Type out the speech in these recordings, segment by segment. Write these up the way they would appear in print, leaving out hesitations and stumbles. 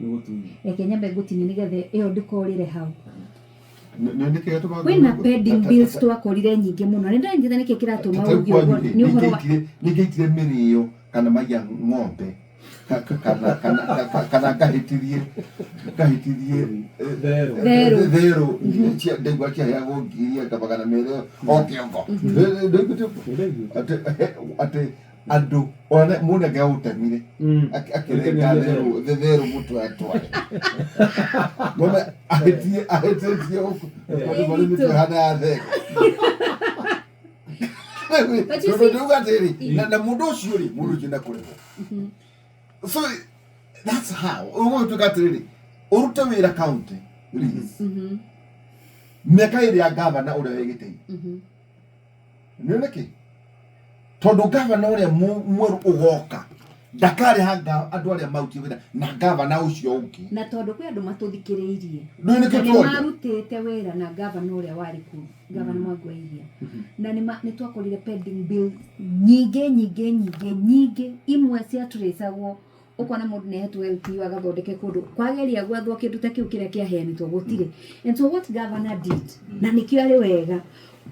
Nĩgũtunywo. Reke nyambe ngũtinie nĩgetha ĩyo ndĩkorĩre hau. Nĩ nĩkĩ gĩtũmaga Kwĩna pending bills twakorire nyingĩ mũno. Nĩ ndĩranyita nĩkĩ kĩratũma uge ũguo nĩ ũhoro wa Nĩ ngĩitire mĩrĩo kana maiya ng'ombe kana ngahĩtithie Therũ. Therũ. Therũ ndaigua ciaheagwo 200,000 o kĩongo. Ndaiguĩte ũguo? Nĩndaiguĩte. Atĩ andũ ona mũndũ angĩaũtemire akĩrenga therũ therũ mũtwe atware nona ahĩtie ahĩtĩtie gũkũ andũ marĩ mĩtwe hana ya therũ. But you Tondũ see- ndauga atĩrĩrĩ, na mũndũ ũcio rĩ, mũndũ ũcio ndakũrĩhwo. So that's how ũgũgĩtuĩka atĩrĩrĩ, ũrute wĩra county please, mĩaka ĩrĩ ya gavana ũrĩa wĩ gĩtĩ-inĩ. Nĩ nĩkĩ? Tondũ gavana ũrĩa mwerũ ũgoka ndakarĩha andũ arĩa marutire wĩra na gavana ũcio ũngĩ. Na tondũ kwĩ andũ matũthikĩrĩirie Ndũĩ nĩkĩo na nĩ tũroria? marutĩte wĩra na gavana ũrĩa warĩ kuo, gavana Mwangi wa Iria, na nĩ twakorire pending bills nyingĩ nyingĩ nyingĩ nyingĩ, imwe ciatracagwo ũkona mũndũ nĩ ahetwo LPO agathondeke kũndũ, kwageria gwethwo kĩndũ ta kĩu kĩrĩa kĩaheanĩtwo gũtirĩ. And so what governor did, na nĩkĩo arĩ wega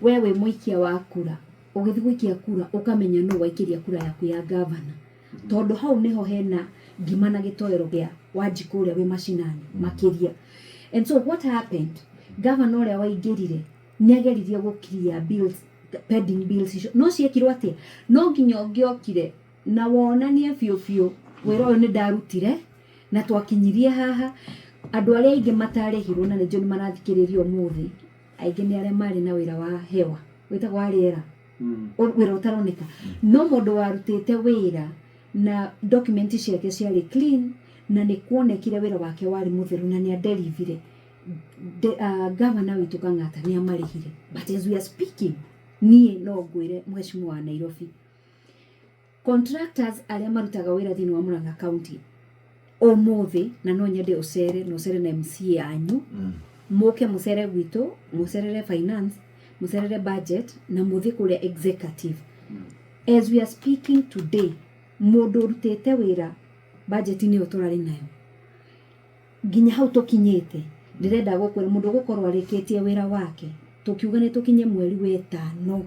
we wĩ mũikia wa kura, ũgĩthiĩ gũikia kura ũkamenya nũ waikĩria kura yaku ya gavana, tondũ hau nĩho hena ngima na gĩtoero gĩa Wanjikũ ũrĩa wĩ macinani makĩria. And so what happened, gavana ũrĩa waingĩrire nĩ ageririe gũ clear bills, pending bills icio, no ciekirwo atĩa? No nginya ũngĩokire na wonanie biũ biũ wĩra ũyũ nĩ ndarutire na twakinyirie haha. Andũ arĩa aingĩ matarĩhirwo, na nĩnjũĩ nĩ marathikĩrĩria ũmũthĩ, aingĩ nĩ arĩa marĩ na wĩra wa hewa wĩtagwo wa rĩera, wĩra ũtaroneka, no mũndũ warutĩte wĩra na document ciake ciarĩ clean na nĩ kuonekire wĩra wake warĩ mũtheru na nĩ aderivire, gavana witũ Kang'ata nĩ amarĩhire. But as we are speaking, niĩ no ngwĩre mheshimiwa wa Nairobi, contractors arĩa marutaga wĩra thĩinĩ wa Murang'a County ũmũthĩ, na no nyende ũcere na ũcere na MCA anyu, mũke mũcere gwitũ, mũcerere finance, mũcerere budget na mũthiĩ kũrĩa executive. As we are speaking today, mũndũ ũrutĩte wĩra budget-inĩ ĩyo tũrarĩ nayo nginya hau tũkinyĩte, ndĩrenda gũkwĩra mũndũ ũgũkorwo arĩkĩtie wĩra wake, tũkiuga nĩ tũkinye mweri wetano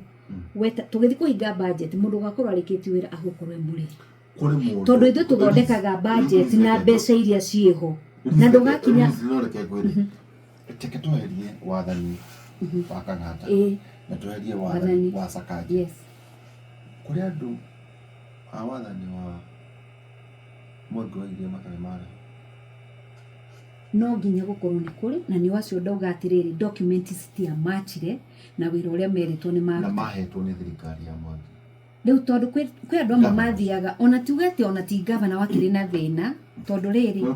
weta tũgĩthiĩ kũhinga budget, mũndũ ũgakorwo arĩkĩtie wĩra agũkorwo e mũrĩhi. Kũrĩ mũndũ Tondũ ithuĩ tũthondekaga budget na mbeca iria ciĩho na ndũgakinya. No reke ngwĩre, reke tweherie wathani wa Kang'ata na tweherie wathani Wathani. wa Sakaja. Kũrĩ andũ a wathani wa Mwangi wa Iria matarĩ marĩhwo. No nginya gũkorwo nĩ kũrĩ, na nĩ wacio ndauga atĩrĩrĩ, document citiamachire na wĩra ũrĩa merĩtwo nĩ Na maruta. mahetwo nĩ thirikari ya Mwangi. Rĩu tondũ kwĩ andũ amwe Governors. mathiaga, ona tiuge atĩ ona ti gavana wakĩrĩ na thĩna, tondũ rĩrĩ No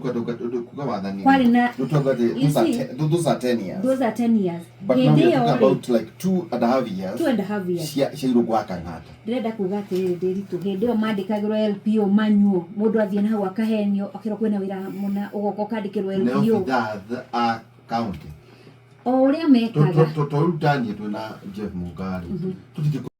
kuga wathani kwarĩ na no tuga atĩ You those are see, those are 10 years. Those are 10 years. But now Hĩndĩ we are ĩyo talking rĩ, about like 2.5 years 2.5 years cia Irũngũ wa Kang'ata. Ndĩrenda kuga atĩrĩrĩ, Ndĩritũ, hĩndĩ ĩyo mandĩkagĩrwo LPO manyuo, mũndũ athiĩ na hau akahenio, akerwo kwĩna wĩra mũna, ũgoka ũkandĩkĩrwo Nĩ LPO. obithaa a county. O ũrĩa mekaga. To rĩu tanie twĩna Jeff Mũngari tũtingĩ